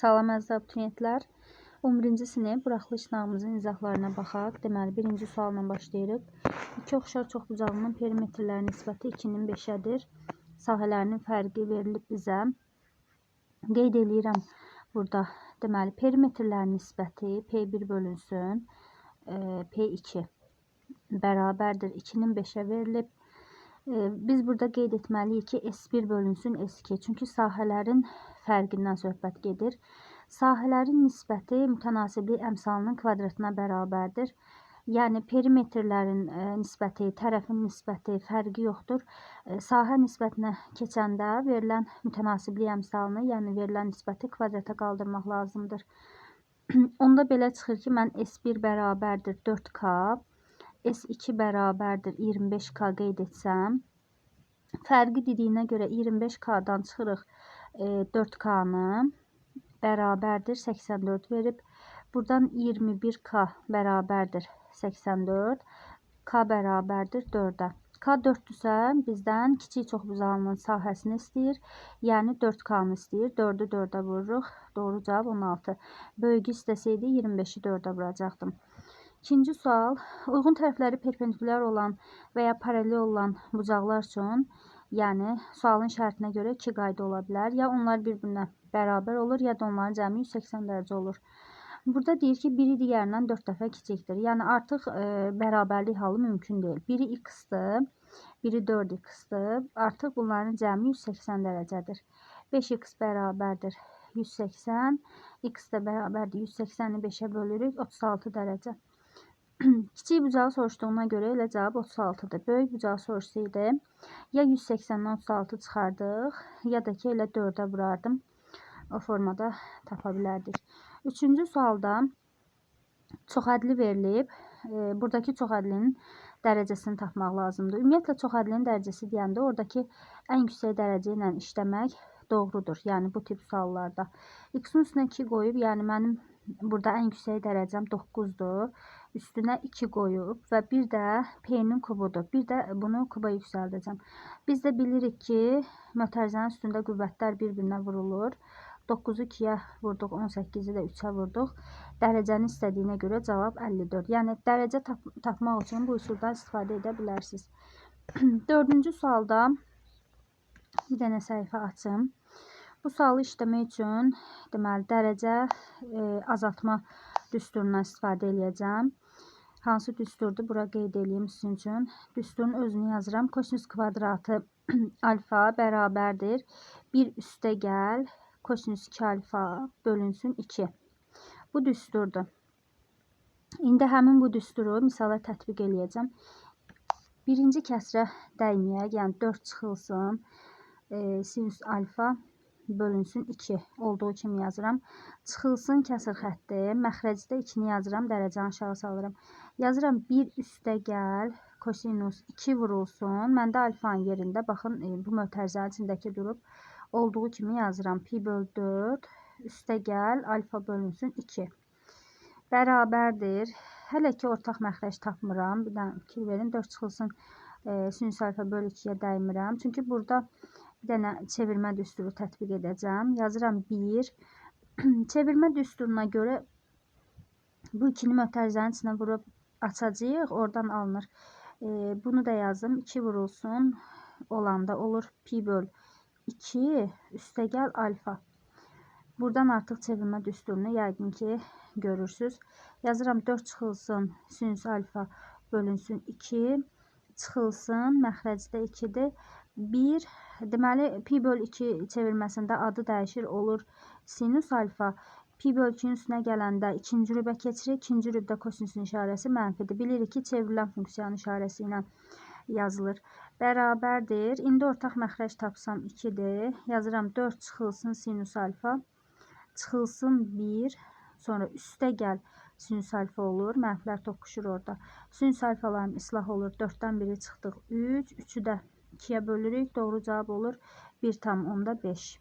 Salam əziz abituriyentlər. 11-ci sinif buraxılış sınavımızın izahlarına baxaq. Deməli, birinci sualla başlayırıq. İki oxşar çoxbucaqlının perimetrləri nisbəti 2-nin 5-ədir. Sahələrinin fərqi verilib bizə. Qeyd eləyirəm burada. Deməli, perimetrlərin nisbəti P1 bölünsün P2 bərabərdir 2-nin 5-ə verilib. Biz burada qeyd etməliyik ki, S1 bölünsün S2. Çünki sahələrin fərqindən söhbət gedir. Sahələrin nisbəti mütənasiblik əmsalının kvadratına bərabərdir. Yəni perimetrlərin nisbəti, tərəfin nisbəti fərqi yoxdur. Sahə nisbətinə keçəndə verilən mütənasiblik əmsalını, yəni verilən nisbəti kvadrata qaldırmaq lazımdır. Onda belə çıxır ki, mən S1 bərabərdir 4K, S2 bərabərdir 25K qeyd etsəm, fərqi dediyinə görə 25K-dan çıxırıq 4K-nı bərabərdir 84 verib. Buradan 21K bərabərdir 84, K bərabərdir 4-ə. K 4-dürsə bizdən kiçik çoxbucaqlının sahəsini istəyir. Yəni 4K-nı istəyir. 4-ü 4-ə vururuq. Doğru cavab 16. Böyüyü istəsəydi 25-i 4-ə vuracaqdım. İkinci sual, uyğun tərəfləri perpendikulyar olan və ya paralel olan bucaqlar üçün, yəni sualın şərtinə görə iki qayda ola bilər. Ya onlar bir-birinə bərabər olur, ya da onların cəmi 180 dərəcə olur. Burada deyir ki, biri digərindən 4 dəfə kiçikdir. Yəni artıq bərabərlik halı mümkün deyil. Biri x-dır, biri 4x-dır. Artıq bunların cəmi 180 dərəcədir. 5x bərabərdir 180, x də bərabərdir 180-i 5-ə bölürük, 36 dərəcə. Kiçik bucağı soruşduğuna görə elə cavab 36-dır. Böyük bucağı soruşsaydı, ya 180-dən 36 çıxardıq, ya da ki elə 4-ə vurardım. O formada tapa bilərdik. Üçüncü sualda çoxədli verilib. Buradakı çoxədlinin dərəcəsini tapmaq lazımdır. Ümumiyyətlə, çoxədlinin dərəcəsi deyəndə oradakı ən yüksək dərəcə ilə işləmək doğrudur. Yəni bu tip suallarda. X-in üstünə 2 qoyub, yəni mənim burada ən yüksək dərəcəm 9-dur. Üstünə 2 qoyub və bir də P-nin kubudur. Bir də bunu kuba yüksəldəcəm. Biz də bilirik ki, mötərizənin üstündə qüvvətlər bir-birinə vurulur. 9-u 2-yə vurduq, 18-i də 3-ə vurduq. Dərəcəni istədiyinə görə cavab 54. Yəni dərəcə tapmaq üçün bu üsuldan istifadə edə bilərsiniz. Dördüncü sualda bir dənə səhifə açım. Bu sualı işləmək üçün deməli dərəcə azaltma düsturundan istifadə eləyəcəm. Hansı düsturdur? Bura qeyd eləyim sizin üçün. Düsturun özünü yazıram. Kosinüs kvadratı alfa bərabərdir 1 üstə gəl kosinüs 2 alfa bölünsün 2. Bu düsturdur. İndi həmin bu düsturu misala tətbiq eləyəcəm. Birinci kəsrə dəyməyək, yəni 4 çıxılsın. Sinüs alfa bölünsün 2 olduğu kimi yazıram. Çıxılsın kəsir xətti, məxrəcdə 2-ni yazıram, dərəcəni aşağı salıram. Yazıram 1 üstə gəl, kosinus 2 vurulsun. Məndə alfanın yerində, baxın, bu mötərizənin içindəki durub. Olduğu kimi yazıram. Pi böl 4 üstə gəl, alfa bölünsün 2. Bərabərdir. Hələ ki ortaq məxrəc tapmıram. Bir dənə fikir verin. 4 çıxılsın sinüs alfa böl 2-yə dəymirəm. Çünki burada bir dənə çevirmə düsturu tətbiq edəcəm. Yazıram 1. Çevirmə düsturuna görə bu 2-ni mötərizənin içinə vurub açacağıq. Oradan alınır. Bunu da yazım. 2 vurulsun olanda olur pi böl 2 üstə gəl alfa. Buradan artıq çevirmə düsturunu yəqin ki görürsünüz. Yazıram 4 çıxılsın sinüs alfa bölünsün 2 çıxılsın məxrəcdə 2-dir. 1, deməli pi böl 2 çevirməsində adı dəyişir, olur sinüs alfa. Pi böl 2-nin üstünə gələndə ikinci rübə keçirik. İkinci rübdə kosinüsün işarəsi mənfidir. Bilirik ki, çevrilən funksiyanın işarəsi ilə yazılır. Bərabərdir. İndi ortaq məxrəc tapsam 2-dir. Yazıram 4 çıxılsın sinüs alfa. Çıxılsın 1. Sonra üstə gəl sinüs alfa olur. Mənfilər toqquşur orada. Sinüs alfaların islah olur. 4-dən 1-i çıxdıq 3. 3-ü də 2-yə bölürük. Doğru cavab olur 1,5.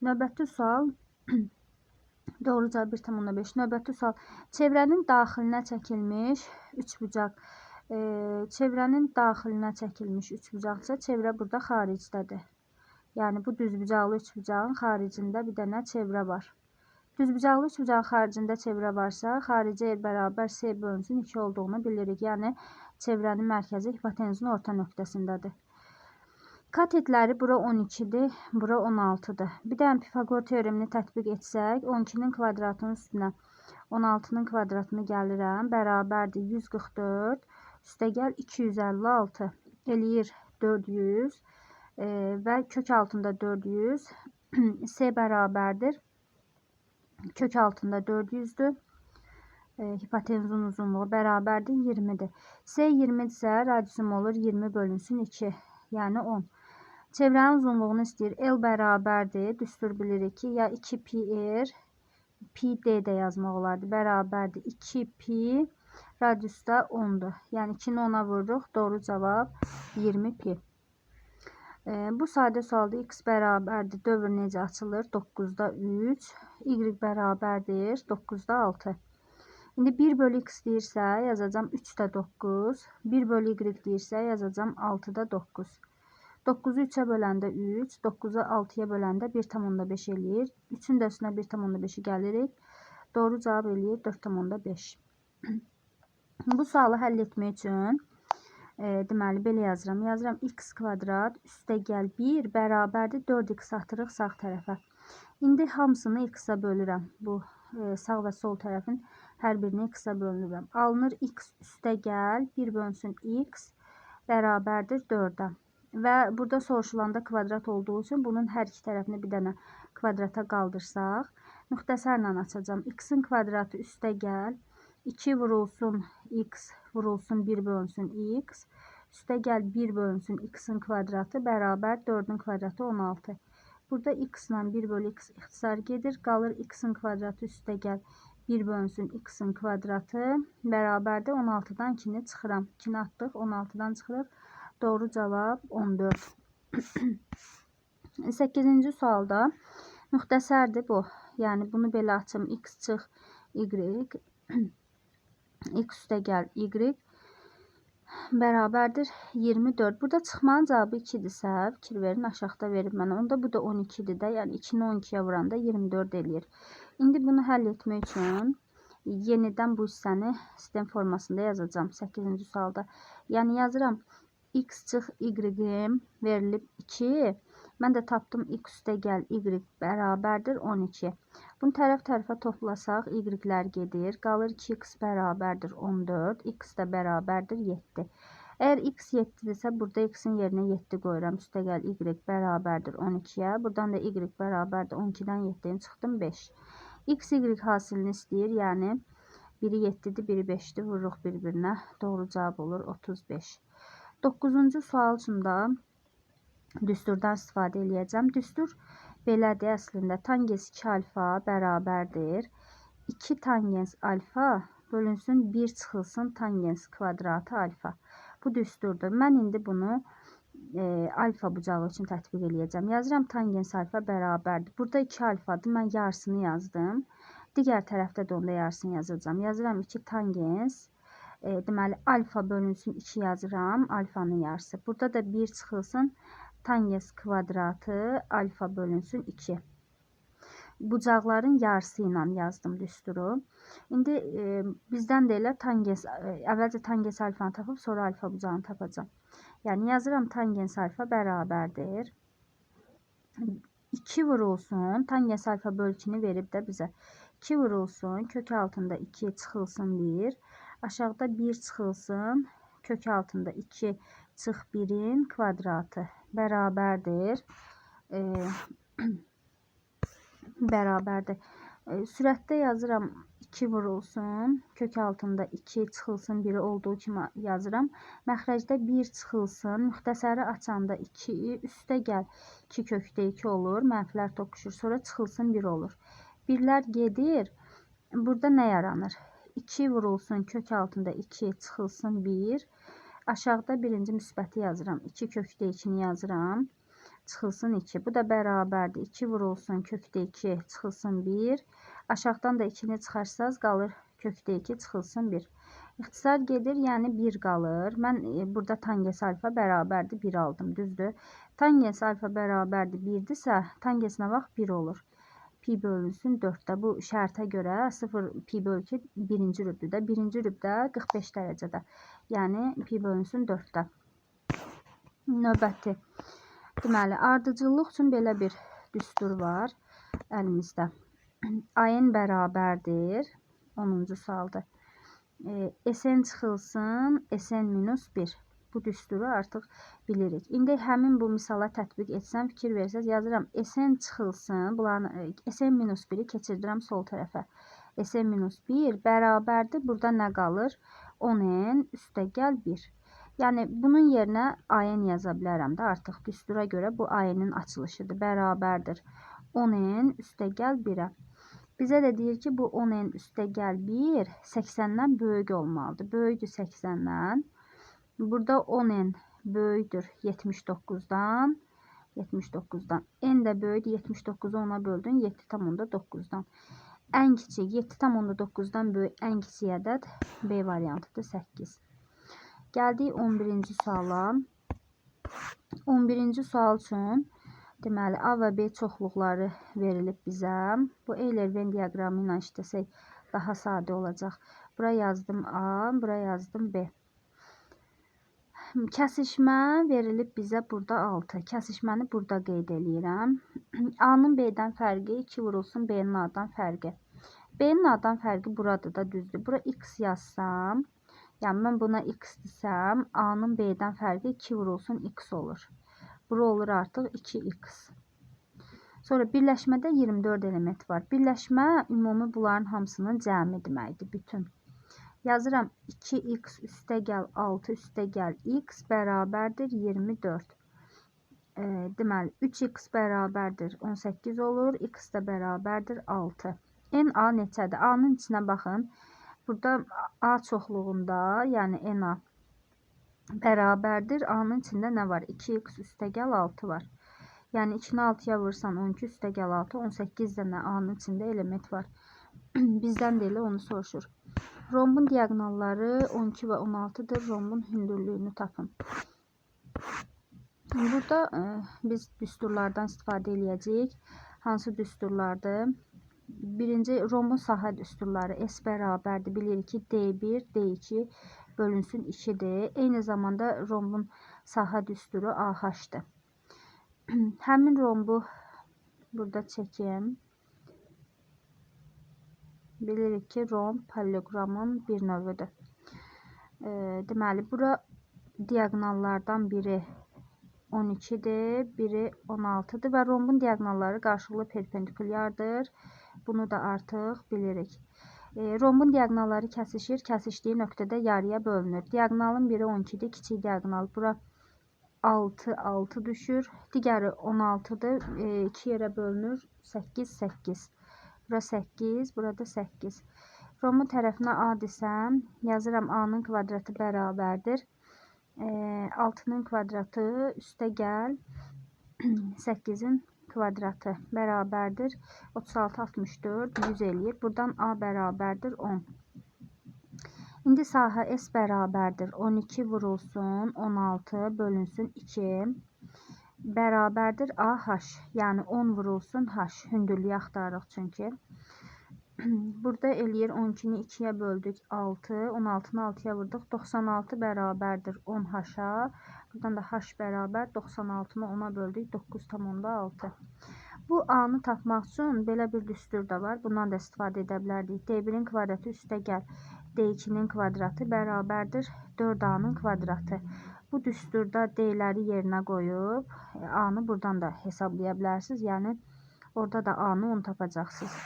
Növbəti sual. Doğru cavab 1,5. Növbəti sual. Çevrənin daxilinə çəkilmiş üçbucaq. Çevrənin daxilinə çəkilmiş üçbucaqsa çevrə burada xaricdədir. Yəni bu düzbucaqlı üçbucağın xaricində bir dənə çevrə var. Düzbucaqlı üçbucağın xaricində çevrə varsa, xarici R bərabər C bölünsün 2 olduğunu bilirik. Yəni, çevrənin mərkəzi hipotenuzun orta nöqtəsindədir. Katetləri bura 12-dir, bura 16-dır. Bir də Pifaqor teoremini tətbiq etsək, 12-nin kvadratının üstünə 16-nın kvadratını gəlirəm, bərabərdir 144, üstəgəl 256 eləyir 400 və kök altında 400, C bərabərdir, kök altında 400-dür. Hipotenuzun uzunluğu bərabərdir 20-dir. C 20-dirsə, radiusum olur 20 bölünsün 2, yəni 10. Çevrənin uzunluğunu istəyir. L bərabərdir. Düstur bilirik ki, ya 2 pi r, pi d də yazmaq olardı. Bərabərdir 2 pi, radius da 10-dur. Yəni 2-ni 10-a vururuq. Doğru cavab 20 pi. Bu sadə sualda x bərabərdir. Dövr necə açılır? 9-da 3. Y bərabərdir 9-da 6. İndi 1 bölü x deyirsə, yazacağam 3-də 9. 1 bölü y deyirsə, yazacağam 6-da 9. 9-u 3-ə böləndə 3, 9-u 6-ya böləndə 1,5 eləyir. 3-ün də üstünə 1,5-i gəlirik. Doğru cavab eləyir 4,5. Bu sualı həll etmək üçün deməli belə yazıram. Yazıram x kvadrat üstə gəl 1 bərabərdir 4x atırıq sağ tərəfə. İndi hamısını x-a bölürəm. Bu sağ və sol tərəfin hər birini x-a bölürəm. Alınır x üstə gəl 1 bölünsün x bərabərdir 4-ə. Və burada soruşulanda kvadrat olduğu üçün bunun hər iki tərəfini bir dənə kvadrata qaldırsaq, müxtəsərlə açacağam. X-in kvadratı üstə gəl, 2 vurulsun x vurulsun 1 bölünsün x, üstə gəl 1 bölünsün x-in kvadratı bərabər 4-ün kvadratı 16. Burada x ilə 1 bölü x ixtisar gedir, qalır x-in kvadratı üstə gəl 1 bölünsün x-in kvadratı bərabərdir 16-dan 2-ni çıxıram. 2-ni atdıq, 16-dan çıxırıq. Doğru cavab 14. 8-ci sualda müxtəsərdir bu. Yəni bunu belə açım. X çıx Y, X üstə gəl Y bərabərdir 24. Burada çıxmanın cavabı 2-dirsə, fikir verin, aşağıda verib mənə. Onda bu da 12-dir də. Yəni 2-ni 12-yə vuranda 24 eləyir. İndi bunu həll etmək üçün yenidən bu hissəni sistem formasında yazacağam 8-ci sualda. Yəni yazıram x çıx y verilib 2. Mən də tapdım x üstə gəl y bərabərdir 12. Bunu tərəf tərəfə toplasaq y-lər gedir. Qalır 2x bərabərdir 14. X də bərabərdir 7. Əgər x 7-dirsə burada x-in yerinə 7 qoyuram. Üstə gəl y bərabərdir 12-yə. Buradan da y bərabərdir 12-dən 7-ni çıxdım 5. X, y hasilini istəyir. Yəni biri 7-dir, biri 5-dir. Vururuq bir-birinə. Doğru cavab olur 35. 9-cu sual üçün də düsturdan istifadə eləyəcəm. Düstur belədir əslində. Tangens 2 alfa bərabərdir 2 tangens alfa bölünsün 1 çıxılsın tangens kvadratı alfa. Bu düsturdur. Mən indi bunu alfa bucağı üçün tətbiq eləyəcəm. Yazıram tangens alfa bərabərdir. Burada 2 alfadır. Mən yarısını yazdım. Digər tərəfdə də onda yarısını yazacağam. Yazıram 2 tangens. Deməli, alfa bölünsün 2 yazıram. Alfanın yarısı. Burada da 1 çıxılsın tangens kvadratı alfa bölünsün 2. Bucaqların yarısı ilə yazdım düsturu. İndi bizdən də elə tangens, əvvəlcə tangens alfanı tapıb, sonra alfa bucağını tapacağam. Yəni yazıram tangens alfa bərabərdir 2 vurulsun, tangens alfa böl 2-ni verib də bizə. 2 vurulsun, kök altında 2 çıxılsın 1. Aşağıda 1 çıxılsın, kök altında 2 çıx 1-in kvadratı bərabərdir. Bərabərdir. Sürətdə yazıram 2 vurulsun, kök altında 2 çıxılsın 1-i olduğu kimi yazıram. Məxrəcdə 1 çıxılsın, müxtəsəri açanda 2, üstə gəl 2 kökdə 2 olur, mənfilər toqquşur, sonra çıxılsın 1 olur. Birlər gedir, burada nə yaranır? 2 vurulsun, kök altında 2 çıxılsın 1. Aşağıda birinci müsbəti yazıram. 2 kökdə 2-ni yazıram. Çıxılsın 2. Bu da bərabərdir. 2 vurulsun, kökdə 2 çıxılsın 1. Aşağıdan da 2-ni çıxarsanız qalır kökdə 2 çıxılsın 1. İxtisar gedir, yəni 1 qalır. Mən burada tangens alfa bərabərdir 1 aldım, düzdür? Tangens alfa bərabərdir 1-dirsə, tangens nə vaxt 1 olur? Pi bölünsün 4-də. Bu şərtə görə 0 pi bölü 2 birinci rübdür də. Birinci rübdə 45 dərəcədə. Yəni pi bölünsün 4-də. Növbəti. Deməli, ardıcıllıq üçün belə bir düstur var əlimizdə. AN bərabərdir. 10-cu sualdır. SN çıxılsın, SN minus 1. Bu düsturu artıq bilirik. İndi həmin bu misala tətbiq etsəm, fikir versəz, yazıram SN çıxılsın, bunların SN minus 1-i keçirdirəm sol tərəfə. SN minus 1 bərabərdir. Burada nə qalır? 10N üstə gəl 1. Yəni, bunun yerinə AN yaza bilərəm də artıq. Düstura görə bu AN-in açılışıdır. Bərabərdir. 10N üstə gəl 1-ə. Bizə də deyir ki, bu 10N üstə gəl 1 80-dən böyük olmalıdır. Böyükdür 80-dən. Burada 10N böyükdür 79-dan. 79-dan. N də böyükdür. 79-u 10-a böldün. 7,9-dan. Ən kiçik 7,9-dan böyük ən kiçik ədəd B variantıdır 8. Gəldik 11-ci suala. 11-ci sual üçün deməli A və B çoxluqları verilib bizə. Bu Euler-Venn diaqramı ilə işləsək daha sadə olacaq. Bura yazdım A, bura yazdım B. Kəsişmə verilib bizə burada 6. Kəsişməni burada qeyd eləyirəm. A-nın B-dən fərqi 2 vurulsun B-nin A-dan fərqi. B-nin A-dan fərqi buradır da, düzdür. Bura x yazsam, yəni mən buna x desəm, A-nın B-dən fərqi 2 vurulsun x olur. Bura olur artıq 2x. Sonra birləşmədə 24 element var. Birləşmə ümumi bunların hamısının cəmi deməkdir, bütün. Yazıram 2x üstə gəl 6 üstə gəl x bərabərdir 24. Deməli 3x bərabərdir 18 olur, x də bərabərdir 6. NA neçədir? A-nın içinə baxın. Burada A çoxluğunda, yəni NA bərabərdir. A-nın içində nə var? 2x üstə gəl 6 var. Yəni 2-ni 6-ya vursan 12 üstə gəl 6, 18 dənə A-nın içində element var. Bizdən də elə onu soruşur. Rombun diaqonalları 12 və 16-dır. Rombun hündürlüyünü tapın. Burada biz düsturlardan istifadə eləyəcəyik. Hansı düsturlardır? Birinci rombun sahə düsturları S bərabərdir. Bilirik ki, D1, D2 bölünsün 2-dir. Eyni zamanda rombun sahə düsturu AH-dır. Həmin rombu burada çəkim. Bilirik ki, romb paralleloqramın bir növüdür. Deməli, bura diaqonallardan biri 12-dir, biri 16-dır və rombun diaqonalları qarşılıqlı perpendikulyardır. Bunu da artıq bilirik. Rombun diaqonalları kəsişir, kəsişdiyi nöqtədə yarıya bölünür. Diaqonalın biri 12-dir, kiçik diaqonal bura 6, 6 düşür. Digəri 16-dır, 2 yerə bölünür, 8, 8. Bura 8, burada 8. Rombun tərəfinə A desəm, yazıram A-nın kvadratı bərabərdir. 6-nın kvadratı üstə gəl 8-in kvadratı bərabərdir. 36, 64, 100 eləyir. Buradan A bərabərdir 10. İndi sahə S bərabərdir. 12 vurulsun 16 bölünsün 2 bərabərdir AH. Yəni 10 vurulsun H. Hündürlüyü axtarırıq çünki. Burada eləyir 12-ni 2-yə böldük 6, 16-nı 6-ya vurduq. 96 bərabərdir 10H-a. Buradan da H bərabər 96-nı 10-a böldük 9,6. Bu A-nı tapmaq üçün belə bir düstur da var. Bundan da istifadə edə bilərdik. D1-in kvadratı üstə gəl. D2-nin kvadratı bərabərdir 4A-nın kvadratı. Bu düsturda D-ləri yerinə qoyub A-nı buradan da hesablaya bilərsiniz. Yəni orada da A-nı 10 tapacaqsınız.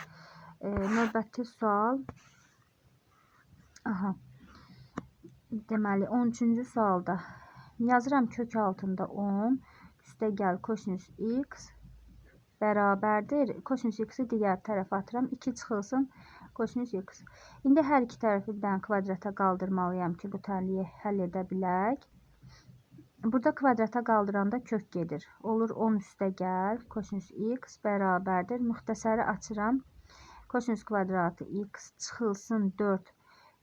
Növbəti sual. Aha. Deməli 13-cü sualda yazıram kök altında 10 üstə gəl kosinüs x bərabərdir. Kosinüs x-i digər tərəfə atıram. 2 çıxılsın kosinüs x. İndi hər iki tərəfi bir dənə kvadrata qaldırmalıyam ki, bu tənliyi həll edə bilək. Burada kvadrata qaldıranda kök gedir. Olur 10 üstə gəl kosinüs x bərabərdir. Müxtəsəri açıram. Kosinüs kvadratı x çıxılsın 4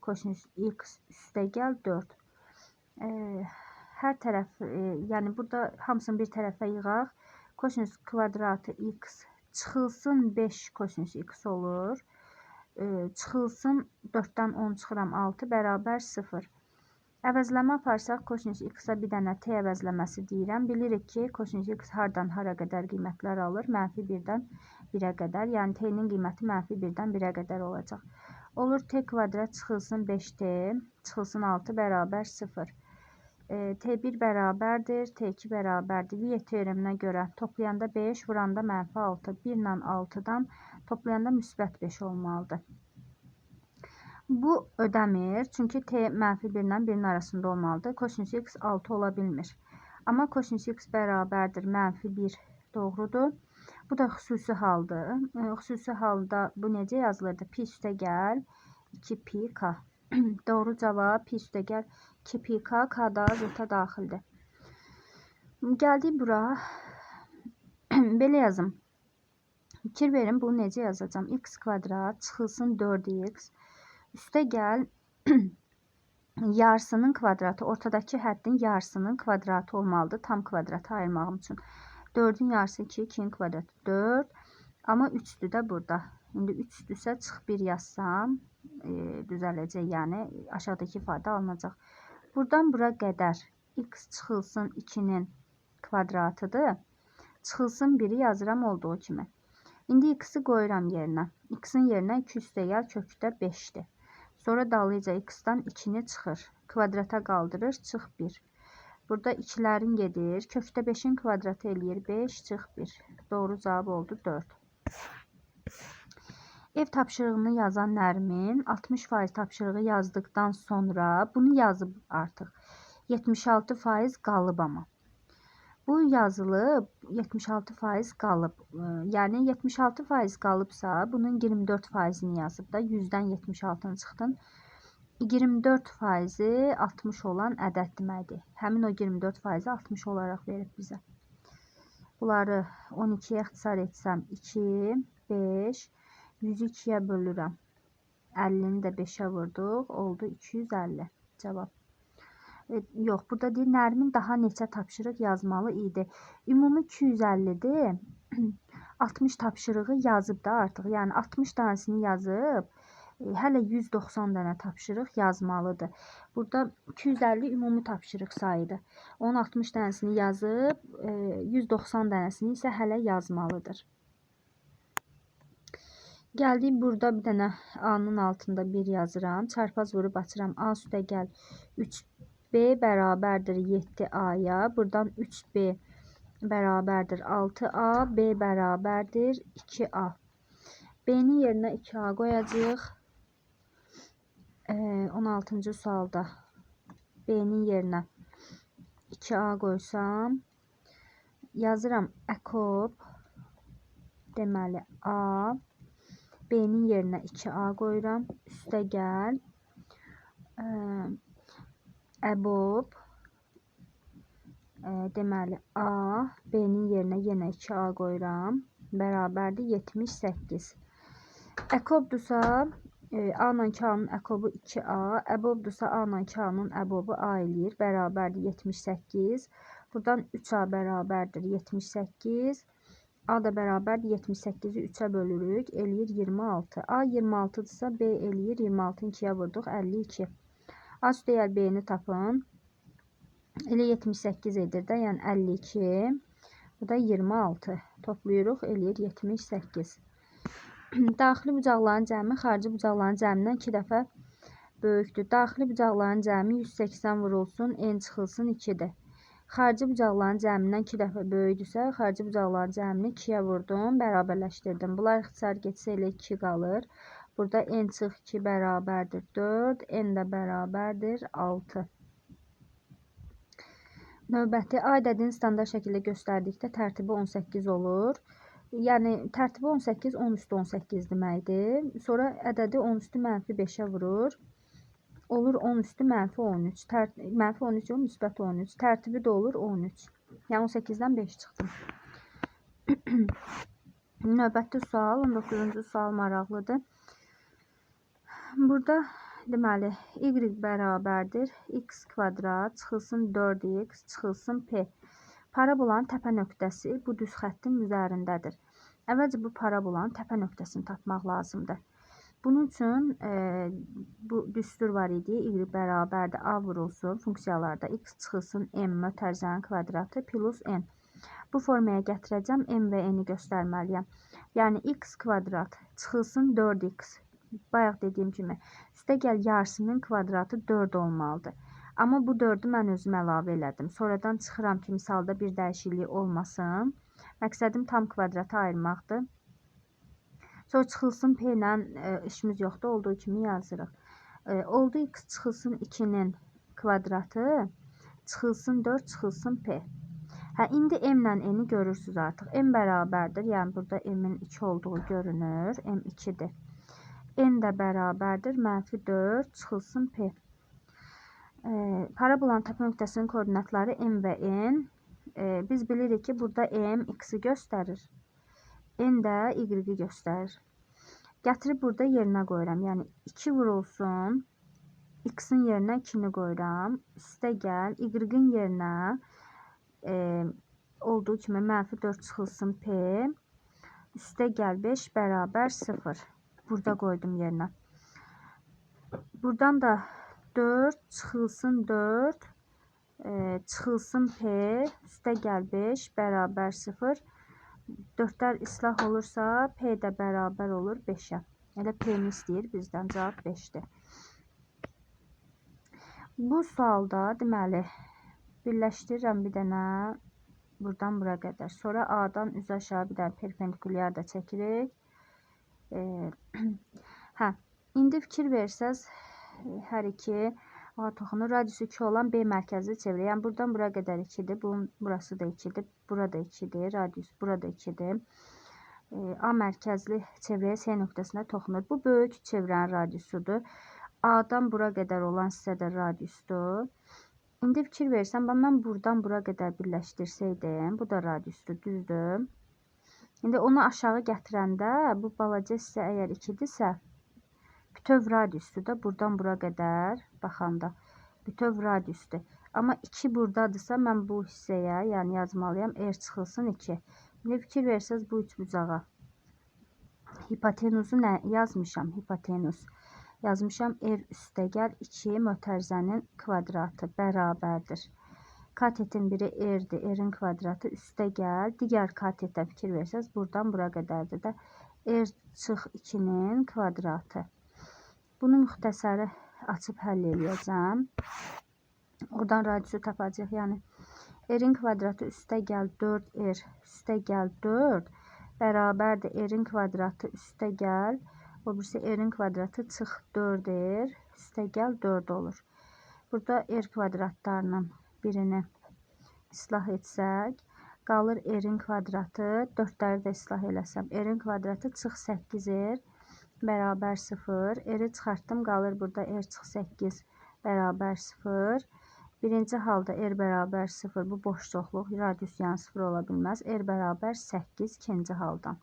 kosinüs x üstə gəl 4. Hər tərəf, yəni burada hamısını bir tərəfə yığaq. Kosinüs kvadratı x Çıxılsın 5 kosinüs x olur. Çıxılsın 4-dən 10 çıxıram 6 bərabər 0. Əvəzləmə aparsaq kosinüs x-a bir dənə t əvəzləməsi deyirəm. Bilirik ki, kosinüs x hardan hara qədər qiymətlər alır? Mənfi 1-dən 1-ə qədər. Yəni t-nin qiyməti mənfi 1-dən 1-ə qədər olacaq. Olur t kvadrat çıxılsın 5t, çıxılsın 6 bərabər 0. T1 bərabərdir, T2 bərabərdir. Viet teoreminə görə toplayanda 5, vuranda mənfi 6. 1 ilə 6-dan toplayanda müsbət 5 olmalıdır. Bu ödəmir, çünki T mənfi 1 ilə 1-in arasında olmalıdır. Kosinüs x 6 ola bilmir. Amma kosinüs x bərabərdir, mənfi 1 doğrudur. Bu da xüsusi haldır. Xüsusi halda bu necə yazılırdı? Pi üstə gəl 2 pi k. Doğru cavab pi üstə gəl 2 pi k, k da z-ə daxildir. Gəldik bura. Belə yazım. Fikir verin, bunu necə yazacağam? X kvadrat çıxılsın 4x. Üstə gəl yarısının kvadratı, ortadakı həddin yarısının kvadratı olmalıdır. Tam kvadrata ayırmağım üçün. 4-ün yarısı 2, 2-nin kvadratı 4. Amma 3-dür də burada. İndi 3-dürsə çıx 1 yazsam düzələcək, yəni aşağıdakı ifadə alınacaq. Buradan bura qədər x çıxılsın 2-nin kvadratıdır. Çıxılsın 1-i yazıram olduğu kimi. İndi x-i qoyuram yerinə. X-in yerinə 2 üstə gəl kökdə 5-dir. Sonra dalıyca x-dan 2-ni çıxır. Kvadrata qaldırır, çıx 1. Burada 2-lərin gedir. Kökdə 5-in kvadratı eləyir 5, çıx 1. Doğru cavab oldu 4. Ev tapşırığını yazan Nərmin 60% tapşırığı yazdıqdan sonra bunu yazıb artıq. 76% qalıb amma. Bu yazılıb 76% qalıb. Yəni 76% qalıbsa bunun 24%-ni yazıb da 100-dən 76-nı çıxdın. 24%-i 60 olan ədəd deməkdir. Həmin o 24%-i 60 olaraq verib bizə. Bunları 12-yə ixtisar etsəm 2, 5, 100-ü 2-yə bölürəm. 50-ni də 5-ə vurduq. Oldu 250 cavab. Yox, burada deyir, Nərmin daha neçə tapşırıq yazmalı idi? Ümumi 250-dir. 60 tapşırığı yazıb da artıq. Yəni 60 dənəsini yazıb, hələ 190 dənə tapşırıq yazmalıdır. Burada 250 ümumi tapşırıq sayıdır. Onun 60 dənəsini yazıb, 190 dənəsini isə hələ yazmalıdır. Gəldik burada bir dənə A-nın altında 1 yazıram. Çarpaz vurub açıram. A üstə gəl 3B bərabərdir 7A-ya. Buradan 3B bərabərdir 6A. B bərabərdir 2A. B-nin yerinə 2A qoyacağıq. 16-cı sualda B-nin yerinə 2A qoysam, yazıram əkob, deməli A, B-nin yerinə 2A qoyuram, üstə gəl, əbob, deməli A, B-nin yerinə yenə 2A qoyuram, bərabərdir 78. Əkobdursa, A ilə K-nın əkobu 2A, əbobdursa A ilə K-nın əbobu A eləyir, bərabərdir 78. Buradan 3A bərabərdir 78. A da bərabərdir 78-i 3-ə bölürük, eləyir 26. A 26-dırsa B eləyir 26-nı 2-yə vurduq, 52. A üstə B-ni tapın. Elə 78 edir də, yəni 52. Bu da 26. Toplayırıq, eləyir 78. Daxili bucaqların cəmi xarici bucaqların cəmindən 2 dəfə böyükdür. Daxili bucaqların cəmi 180 vurulsun, n çıxılsın 2-dir. Xarici bucaqların cəmindən 2 dəfə böyükdürsə, xarici bucaqların cəmini 2-yə vurdum, bərabərləşdirdim. Bunlar ixtisar getsə elə 2 qalır. Burada n çıx 2 bərabərdir 4, n də bərabərdir 6. Növbəti A ədədini standart şəkildə göstərdikdə tərtibi 18 olur. Yəni tərtibi 18, 10 üstü 18 deməkdir. Sonra ədədi 10 üstü mənfi 5-ə vurur. Olur 10 üstü mənfi 13. Mənfi 13 yox, müsbət 13. Tərtibi də olur 13. Yəni 18-dən 5 çıxdım. Növbəti sual, 19-cu sual maraqlıdır. Burada deməli y bərabərdir x kvadrat çıxılsın 4x çıxılsın p. Parabolanın təpə nöqtəsi bu düz xəttin üzərindədir. Əvvəlcə bu parabolanın təpə nöqtəsini tapmaq lazımdır. Bunun üçün bu düstur var idi. Y bərabərdir A vurulsun funksiyalarda x çıxılsın m mötərizənin kvadratı plus n. Bu formaya gətirəcəm. M və n'i göstərməliyəm. Yəni x kvadrat çıxılsın 4x. Bayaq dediyim kimi üstəgəl yarısının kvadratı 4 olmalıdır. Amma bu 4-ü mən özüm əlavə elədim. Sonradan çıxıram ki, misalda bir dəyişiklik olmasın. Məqsədim tam kvadrata ayırmaqdır. Sonra çıxılsın P ilə işimiz yoxdur. Olduğu kimi yazırıq. Oldu x çıxılsın 2-nin kvadratı, çıxılsın 4, çıxılsın P. Hə, indi M ilə N-i görürsünüz artıq. M bərabərdir. Yəni burada M-in 2 olduğu görünür. M 2-dir. N də bərabərdir. Mənfi 4 çıxılsın P. Parabolanın təpə nöqtəsinin koordinatları M və N. Biz bilirik ki, burada M x-i göstərir. N də y-i göstərir. Gətirib burada yerinə qoyuram. Yəni 2 vurulsun. X-in yerinə 2-ni qoyuram. Üstə gəl. Y-in yerinə olduğu kimi mənfi 4 çıxılsın P. Üstə gəl 5 bərabər 0. Burada qoydum yerinə. Buradan da 4 çıxılsın 4 çıxılsın P. Üstə gəl 5 bərabər 0. 4-lər islah olursa P də bərabər olur 5-ə. Elə P-ni istəyir bizdən, cavab 5-dir. Bu sualda deməli birləşdirirəm bir dənə buradan bura qədər. Sonra A-dan üzü aşağı bir dənə perpendikulyar da çəkirik. Hə, indi fikir versəz hər iki A toxunur. Radiusu 2 olan B mərkəzli çevrə. Yəni buradan bura qədər 2-dir. Bunun burası da 2-dir. Burada 2-dir. Radius burada 2-dir. A mərkəzli çevrəyə C nöqtəsinə toxunur. Bu böyük çevrənin radiusudur. A-dan bura qədər olan hissə də radiusdur. İndi fikir versəm, mən buradan bura qədər birləşdirsəydim, bu da radiusdur, düzdür. İndi onu aşağı gətirəndə bu balaca hissə əgər 2-dirsə, bütöv radiusdur da buradan bura qədər baxanda bütöv radiusdur. Amma 2 buradadırsa mən bu hissəyə, yəni yazmalıyam R çıxılsın 2. İndi fikir versəz bu üçbucağa hipotenuzu nə yazmışam? Hipotenuz. Yazmışam R üstəgəl 2 mötərizənin kvadratı bərabərdir. Katetin biri R-dir. R-in kvadratı üstəgəl. Digər katetə fikir versəz buradan bura qədərdir də R çıx 2-nin kvadratı. Bunu müxtəsəri açıb həll eləyəcəm. Oradan radiusu tapacaq. Yəni R-in kvadratı üstəgəl 4R üstəgəl 4 bərabərdir R-in kvadratı üstəgəl o birisi R-in kvadratı çıx 4R üstəgəl 4 olur. Burada R kvadratlarının birini islah etsək qalır R-in kvadratı 4-ləri də islah eləsəm R-in kvadratı çıx 8R bərabər 0. R-i çıxartdım, qalır burada R çıx 8 bərabər 0. Birinci halda R bərabər 0, bu boş çoxluq, radius yəni 0 ola bilməz. R bərabər 8 ikinci haldan.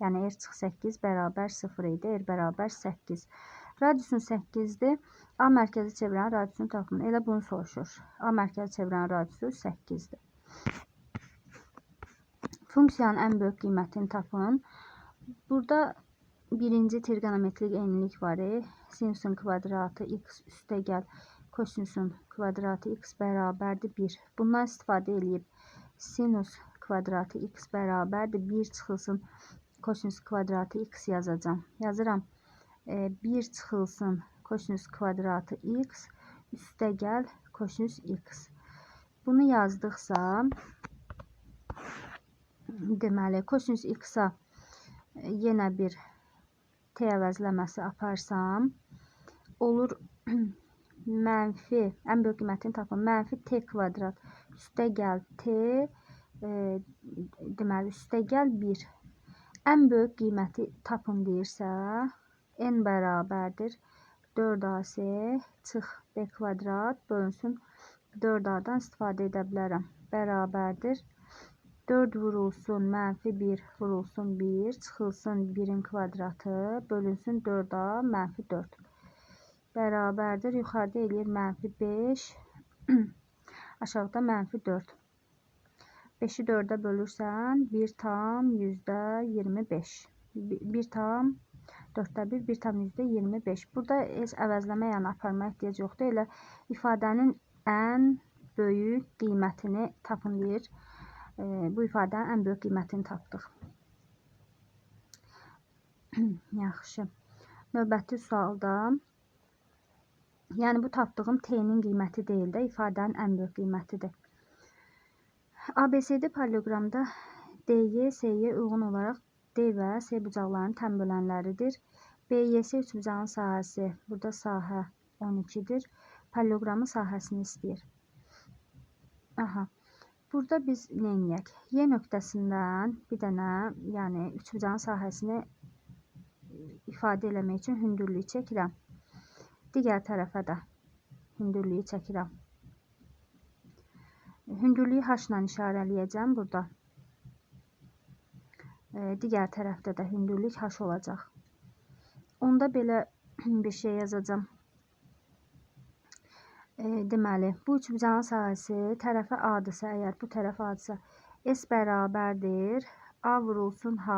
Yəni R çıx 8 bərabər 0 idi, R bərabər 8. Radiusun 8-dir. A mərkəzi çevrənin radiusunu tapın. Elə bunu soruşur. A mərkəzi çevrənin radiusu 8-dir. Funksiyanın ən böyük qiymətini tapın. Burada birinci trigonometrik eynilik var. Sinusun kvadratı x üstəgəl kosinusun kvadratı x bərabərdir 1. Bundan istifadə eləyib sinus kvadratı x bərabərdir 1 çıxılsın kosinus kvadratı x yazacağam. Yazıram 1 çıxılsın kosinus kvadratı x üstəgəl kosinus x. Bunu yazdıqsa deməli kosinus x-a yenə bir t əvəzləməsi aparsam olur mənfi, ən böyük qiymətini tapın. Mənfi t kvadrat üstəgəl t deməli üstəgəl 1. Ən böyük qiyməti tapın deyirsə n bərabərdir 4ac çıx b kvadrat bölünsün 4a-dan istifadə edə bilərəm. Bərabərdir 4 vurulsun mənfi 1 vurulsun 1 çıxılsın 1-in kvadratı bölünsün 4a mənfi 4. Bərabərdir. Yuxarıda eləyir mənfi 5 aşağıda mənfi 4. 5-i 4-ə bölürsən, 1,25. 1,4-də 1, 1,25. Burada heç əvəzləmə, yəni aparma ehtiyac yoxdur. Elə ifadənin ən böyük qiymətini tapın deyir. Bu ifadənin ən böyük qiymətini tapdıq. Yaxşı. Növbəti sualda, yəni bu tapdığım t-nin qiyməti deyil də, ifadənin ən böyük qiymətidir. ABCD paralleloqramda DY, SY uyğun olaraq D və S bucaqlarının tən bölənləridir. BYS üçbucağın sahəsi, burada sahə 12-dir. Paralleloqramın sahəsini istəyir. Aha. Burada biz nə eləyək? Y nöqtəsindən bir dənə, yəni üçbucağın sahəsini ifadə eləmək üçün hündürlüyü çəkirəm. Digər tərəfə də hündürlüyü çəkirəm. Hündürlüyü H ilə işarələyəcəm burada. Digər tərəfdə də hündürlük H olacaq. Onda belə bir şey yazacağam. Deməli, bu üçbucağın sahəsi tərəfə A-dırsa, əgər bu tərəf A-dırsa, S bərabərdir. A vurulsun H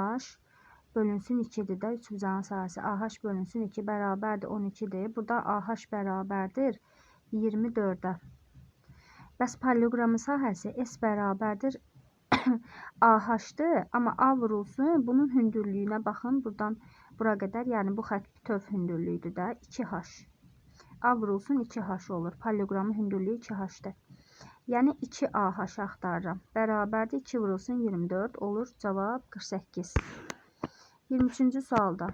bölünsün 2-dir də üçbucağın sahəsi. AH bölünsün 2 bərabərdir 12-dir. Burada AH bərabərdir 24-ə. Bəs paralleloqramın sahəsi S bərabərdir AH-dır, amma A vurulsun, bunun hündürlüyünə baxın, buradan bura qədər, yəni bu xətt bütöv hündürlüyüdür də, 2H. A vurulsun 2H olur. Paralleloqramın hündürlüyü 2H-dır. Yəni 2AH axtarıram. Bərabərdir 2 vurulsun 24 olur. Cavab 48. 23-cü sualda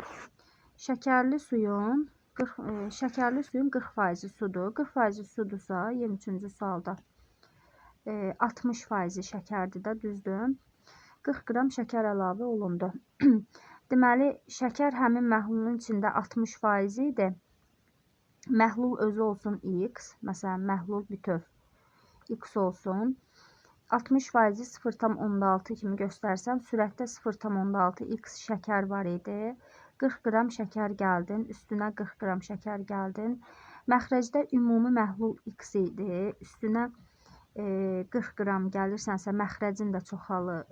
şəkərli suyun 40% sudur. 40% sudursa 23-cü sualda 60% şəkərdir də, düzdür. 40 qram şəkər əlavə olundu. Deməli, şəkər həmin məhlulun içində 60% idi. Məhlul özü olsun x, məsələn, məhlul bütöv x olsun. 60% 0,6 kimi göstərsəm, sürətdə 0,6 x şəkər var idi. 40 qram şəkər gəldin, üstünə 40 qram şəkər gəldin. Məxrəcdə ümumi məhlul x idi, üstünə 40 qram gəlirsənsə, məxrəcin də çoxalır.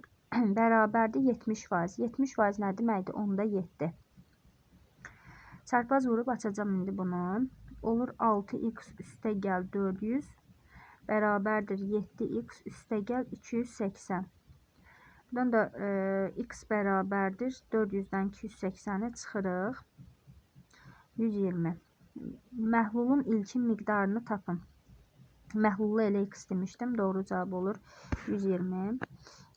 Bərabərdir 70%. 70% nə deməkdir? Onda 7. Çarpaz vurub açacağam indi bunu. Olur 6x üstə gəl 400 bərabərdir 7x üstə gəl 280. Buradan da x bərabərdir 400-dən 280-i çıxırıq. 120. Məhlulun ilkin miqdarını tapın. Məhlulu elə x demişdim. Doğru cavab olur 120.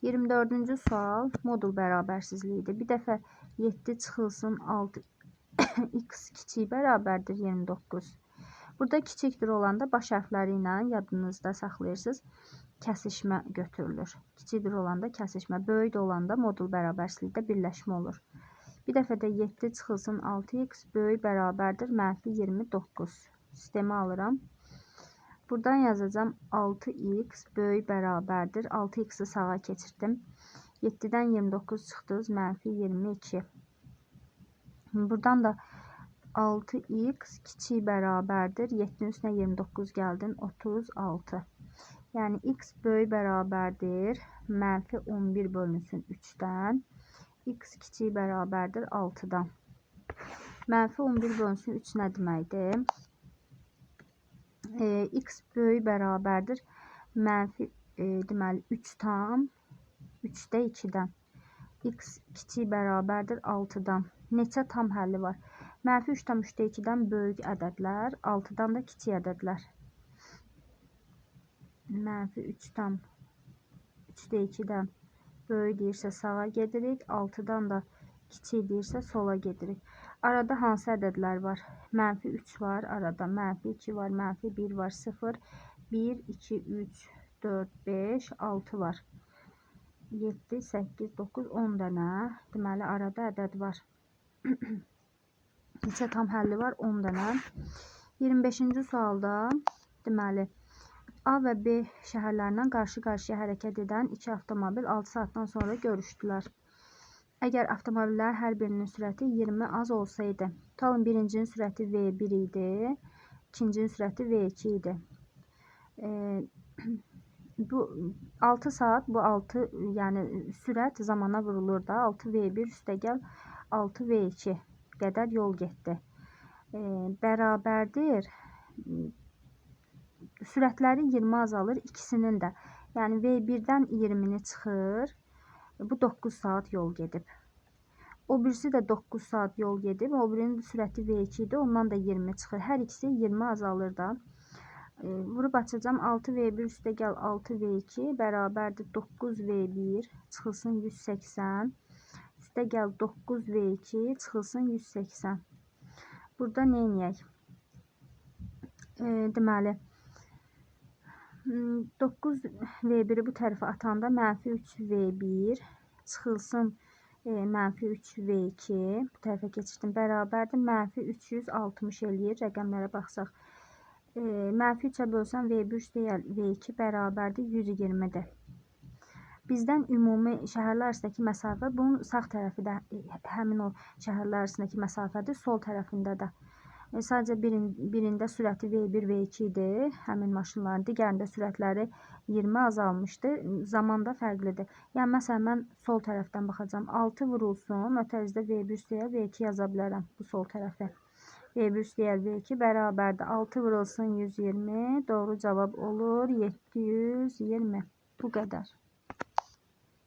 24-cü sual modul bərabərsizliyidir. Bir dəfə 7 çıxılsın 6 x kiçik bərabərdir 29. Burada kiçikdir olanda baş hərfləri ilə yadınızda saxlayırsınız. Kəsişmə götürülür. Kiçikdir olanda kəsişmə, böyük olanda modul bərabərsizlikdə birləşmə olur. Bir dəfə də 7 çıxılsın 6x böyük bərabərdir mənfi 29. Sistemi alıram. Buradan yazacağam 6x böyük bərabərdir. 6x-i sağa keçirdim. 7-dən 29 çıxdınız, mənfi 22. Buradan da 6x kiçik bərabərdir. 7-nin üstünə 29 gəldin, 36. Yəni x böyük bərabərdir. Mənfi 11 bölünsün 3-dən. X kiçik bərabərdir 6-dan. Mənfi 11 bölünsün 3 nə deməkdir? X böyük bərabərdir. Mənfi deməli 3 tam 3-də 2-dən. X kiçik bərabərdir 6-dan. Neçə tam həlli var? Mənfi 3 tam 3-də 2-dən böyük ədədlər, 6-dan da kiçik ədədlər. Mənfi 3 tam 3-də 2-dən böyük deyirsə sağa gedirik, 6-dan da kiçik deyirsə sola gedirik. Arada hansı ədədlər var? Mənfi 3 var arada, mənfi 2 var, mənfi 1 var, 0, 1, 2, 3, 4, 5, 6 var. 7, 8, 9, 10 dənə. Deməli, arada ədəd var. Neçə tam həlli var? 10 dənə. 25-ci sualda, deməli, A və B şəhərlərindən qarşı-qarşıya hərəkət edən iki avtomobil 6 saatdan sonra görüşdülər. Əgər avtomobillərin hər birinin sürəti 20 az olsaydı, tutalım birincinin sürəti V1 idi, ikincinin sürəti V2 idi. Bu 6 saat, bu 6, yəni sürət zamana vurulur da. 6V1 üstəgəl 6V2 qədər yol getdi. Bərabərdir. Sürətləri 20 azalır ikisinin də. Yəni V1-dən 20-ni çıxır. Bu 9 saat yol gedib. O birisi də 9 saat yol gedib. O birinin sürəti V2 idi. Ondan da 20 çıxır. Hər ikisi 20 azalır da. Vurub açacağam. 6V1 üstəgəl 6V2 bərabərdir 9V1 çıxılsın 180. Üstəgəl 9V2 çıxılsın 180. Burada nə eləyək? Deməli, 9V1-i bu tərəfə atanda mənfi 3V1 çıxılsın mənfi 3V2 bu tərəfə keçirdim. Bərabərdir mənfi 360 eləyir. Rəqəmlərə baxsaq. Mənfi 3-ə bölsəm V1 üstəgəl V2 bərabərdir 120-dir. Bizdən ümumi şəhərlər arasındakı məsafə, bunun sağ tərəfi də həmin o şəhərlər arasındakı məsafədir, sol tərəfində də. Sadəcə birində sürəti V1, V2 idi həmin maşınların, digərində sürətləri 20 azalmışdı. Zaman da fərqlidir. Yəni, məsələn, mən sol tərəfdən baxacağam. 6 vurulsun, ötərizdə V1 üstəgəl V2 yaza bilərəm bu sol tərəfi. V1 üstəgəl V2 bərabərdir. 6 vurulsun 120, doğru cavab olur 720. Bu qədər.